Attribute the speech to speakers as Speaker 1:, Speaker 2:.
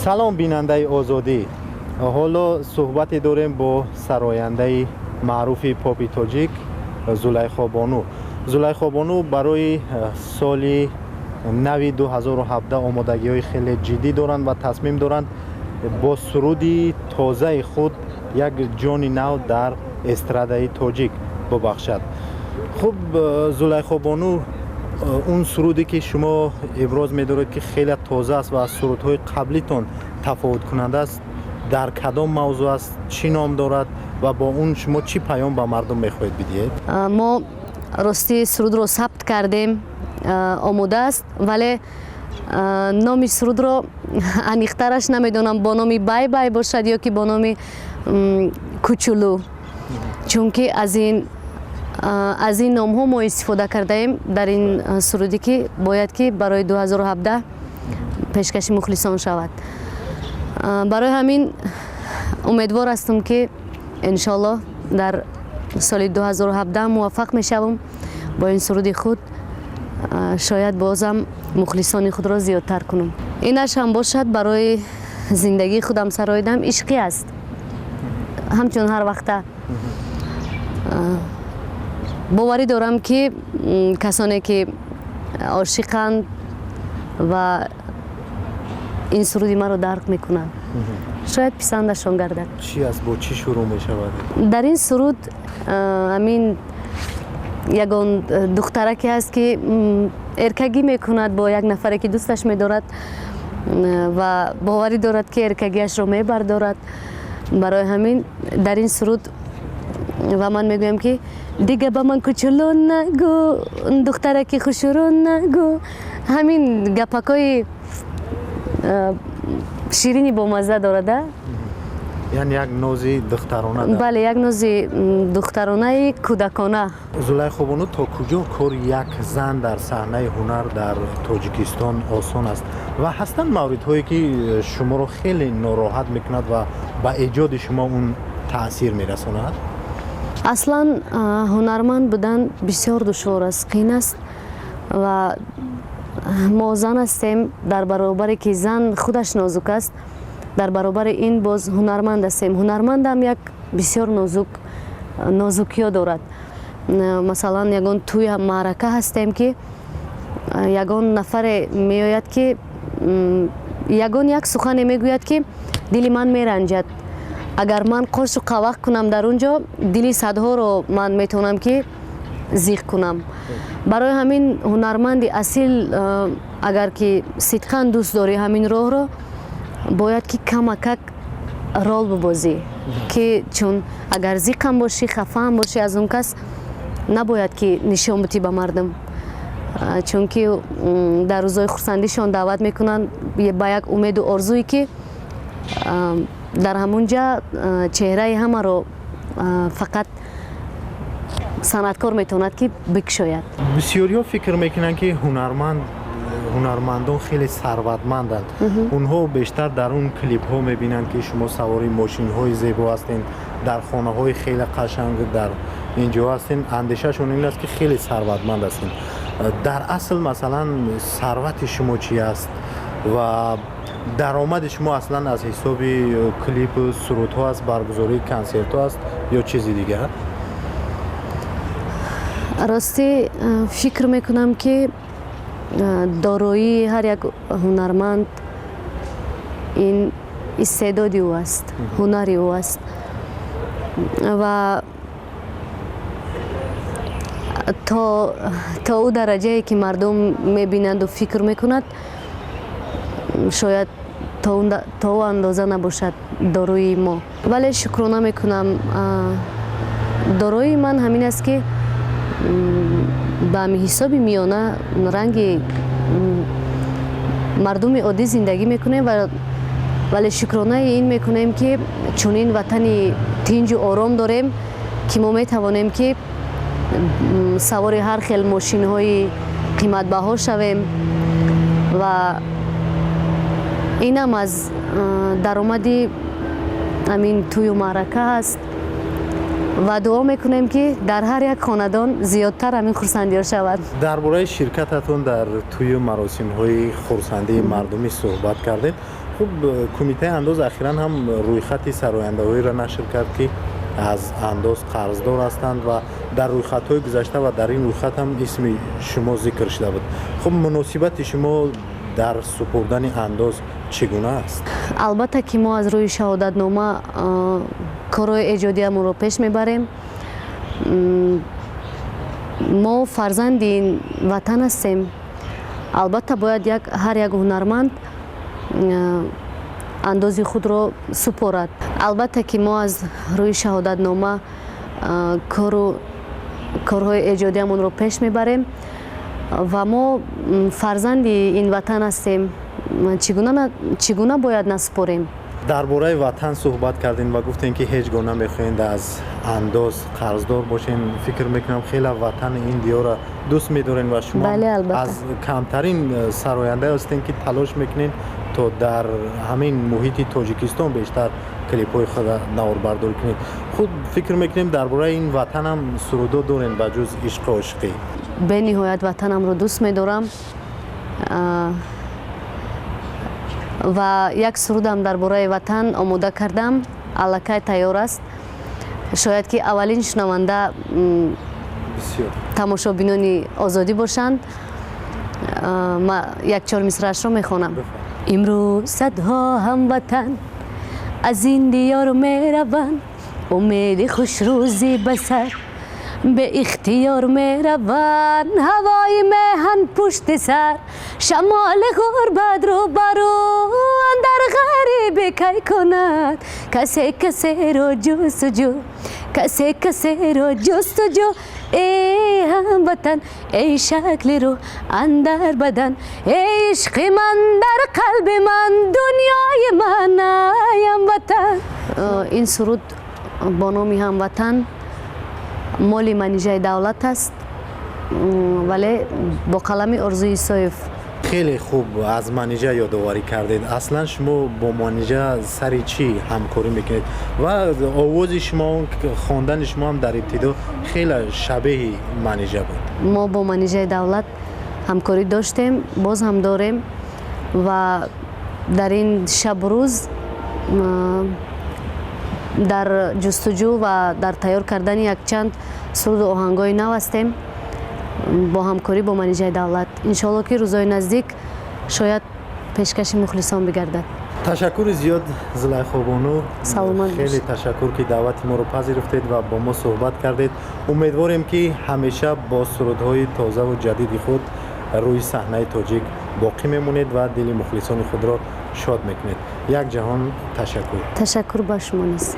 Speaker 1: Салом, бинандаи Озодӣ. Ҳоло суҳбате дорем бо сарояндаи маъруфи попи тоҷик Зулайхобону. Зулайхобону барои соли нави 2017 омодагиҳои хеле ҷиддӣ доранд ва тасмим доранд бо суруди тозаи худ як ҷони нав дар эстрадаи тоҷик бубахшад. Хуб, Зулайхобону, он суруде ки шумо иброз медоред, ки хеле тоза аст ва аз сурудҳои қаблитон тафовуткунанда аст, дар кадом мавзӯъ аст, чӣ ном дорад ва бо он шумо чӣ паём ба мардум мехоҳед бидиҳед?
Speaker 2: Мо ростӣ сурудро сабт кардем, омода аст, вале номи сурудро аниқтараш намедонам, бо номи «Бай бай» бошад ё ки бо номи «Кучулу», чунки аз ин номҳо мо истифода кардаем дар ин суруде, ки бояд ки барои 2017 пешкаши мухлисон шавад. Барои ҳамин умедвор ҳастам, ки иншоаллоҳ дар соли 2017 муваффақ мешавам бо ин суруди худ, шояд бозам мухлисони худро зиёдтар кунам. Инаш ҳам бошад, барои зиндагии худам сароидам, ишқӣ аст, ҳамчун ҳар вақта. Боварӣ дорам, ки касоне ки ошиқанд ва ин суруди маро дарк мекунанд, шояд писандашон гардад.
Speaker 1: Чӣ аст, бо чӣ шурӯъ мешавад?
Speaker 2: Дар ин суруд ҳамин ягон духтараке ҳаст, ки эркагӣ мекунад бо як нафаре, ки дӯсташ медорад ва боварӣ дорад, ки эркагиашро мебардорад. Барои ҳамин дар ин суруд ва ман мегӯям, ки дига ба ман кучулу нагӯ, духтараки хушрӯ нагӯ. Ҳамин гапакҳои ширини бомазза дорада.
Speaker 1: Яъне як нози духтарона?
Speaker 2: Бале, як нози духтаронаи кӯдакона.
Speaker 1: Зулайхобону, то куҷо кори як зан дар саҳнаи ҳунар дар Тоҷикистон осон аст ва ҳастанд мавридҳое, ки шуморо хеле нороҳат мекунад ва ба эҷоди шумо он таъсир мерасонад?
Speaker 2: Аслан ҳунарманд будан бисёр душвор аст, қиин аст ва мо зан ҳастем. Дар баробаре ки зан худаш нозук аст, дар баробари ин боз ҳунарманд ҳастем. Ҳунармандам як бисёр нозук, нозукиё дорад. Масалан, ягон тӯи маърака ҳастем, ки ягон нафаре меояд, ки ягон як сухане мегӯяд, ки дили ман меранҷад. Агар ман қошу қавақ кунам дар он ҷо, дили садҳоро ман метавонам ки зиқ кунам. Барои ҳамин ҳунарманди асил, агар ки сидқан дӯст дорӣ ҳамин роҳро, бояд ки камакак рол бибозӣ, ки чун агар зиқам бошӣ, хафаам бошӣ аз он кас, набояд ки нишон бутӣ ба мардум, чунки дар рӯзҳои хурсандишон даъват мекунанд ба як умеду орзуе, ки дар ҳамон ҷа чеҳраи ҳамаро фақат санъаткор метавонад ки бикушояд.
Speaker 1: Бисёриҳо фикр мекунанд, ки ҳунармандон хеле сарватманданд. Онҳо бештар дар он клипҳо мебинанд, ки шумо савори мошинҳои зебо ҳастед, дар хонаҳои хеле қашанг дар ин ҷо ҳастед. Андешаашон ин аст, ки хеле сарватманд ҳастед. Дар асл, масалан, сарвати шумо чӣ аст ва даромади шумо аслан аз ҳисоби клипу сурудҳо аст, баргузории консертҳо аст ё чизи дигар?
Speaker 2: Ростӣ, фикр мекунам, ки дороии ҳар як ҳунарманд ин истеъдоди ӯ аст, ҳунари ӯ аст ва то ӯ дараҷае ки мардум мебинанду фикр мекунад, шояд то ӯ андоза набошад дороии мо. Вале шукрона мекунам, дороии ман ҳамин аст, ки ба ҳисоби миёна ранги мардуми оддӣ зиндагӣ мекунем, вале шукронаи ин мекунем, ки чунин ватани тинҷу ором дорем, ки мо метавонем ки савори ҳар хел мошинҳои қиматбаҳо шавем ва инам аз даромади ҳамин тӯю маърака аст. Ва дуо мекунем, ки дар ҳар як хонадон зиёдтар ҳамин хурсандиҳо шавад.
Speaker 1: Дар бораи ширкататон дар тӯю маросимҳои хурсандии мардумӣ суҳбат кардед. Хуб, Кумитаи андоз ахиран ҳам рӯйхати сарояндаҳоеро нашр кард, ки аз андоз қарздор ҳастанд ва дар рӯйхатҳои гузашта ва дар ин рӯйхат ҳам исми шумо зикр шуда буд. Хуб, муносибати шумо дар супурдани андоз чӣ гуна аст?
Speaker 2: Албатта, ки мо аз рӯи шаҳодатнома корҳои эҷодиямонро пеш мебарем. Мо фарзанди ин ватан ҳастем. Албатта, бояд ҳар як ҳунарманд андози худро супорад. Албатта, ки мо аз рӯи шаҳодатнома корҳои эҷодиямонро пеш мебарем ва мо фарзанди ин ватан ҳастем. Чӣ гуна бояд насупорем?
Speaker 1: Дар бораи ватан суҳбат кардем ва гуфтем, ки ҳеҷ гоҳ намехоҳед аз андоз қарздор бошем. Фикр мекунам, хеле ватани ин диёрро дӯст медорем ва шумо аз камтарин сарояндае ҳастем, ки талош мекунед, то дар ҳамин муҳити Тоҷикистон бештар клипҳои худро наворбардорӣ кунед. Худ фикр мекунем, дар бораи ин ватанам сурудо дорем, ба ҷуз ишқу ошиқӣ.
Speaker 2: Бениҳоят ватанамро дӯст медорам ва як сурудам дар бораи ватан омода кардам, аллакай тайёр аст. Шояд ки аввалин шунаванда тамошобинони Озодӣ бошанд. Як чор мисраашро мехонам. Имрӯз садҳо ҳамватан аз ин диёр мераванд, умеди хушрӯзӣ ба сар беихтиёр мераванд. Ҳавои меҳан пушти сар, шамоли ғурбат рӯбарӯ, андар ғарибӣ кай кунад касе касеро ҷустуҷӯ, касе касеро ҷустуҷӯ. Эй ҳамватан, эй шакли рӯ андар бадан, эй ишқи ман дар қалби ман, дунёи ман, ай ҳамватан. Ин суруд бо номи «Ҳамватан» моли Манижаи Давлат аст, вале бо қалами Орзу Исоев.
Speaker 1: Хеле хуб, аз Манижа ёдоварӣ кардед. Аслан шумо бо Манижа сари чӣ ҳамкорӣ мекунед ва овози шумо, хондани шумо ҳам дар ибтидо хеле шабеҳи Манижа буд.
Speaker 2: Мо бо Манижаи Давлат ҳамкорӣ доштем, боз ҳам дорем ва дар ин шабу рӯз дар ҷустуҷӯ ва дар тайёр кардани якчанд суруду оҳангҳои нав ҳастем бо ҳамкорӣ бо Манижаи Давлат. Иншоалло, ки рӯзҳои наздик шояд пешкаши мухлисон бигардад.
Speaker 1: Ташаккури зиёд, Зулайхобону.
Speaker 2: Саломат.
Speaker 1: Хеле ташаккур, ки даъвати моро пазируфтед ва бо мо суҳбат кардед. Умедворем, ки ҳамеша бо сурудҳои тозаву ҷадиди худ рӯи саҳнаи тоҷик боқӣ мемонед ва дили мухлисони худро шод мекунед. Як ҷаҳон ташаккур.
Speaker 2: Ташаккур ба шумо низ.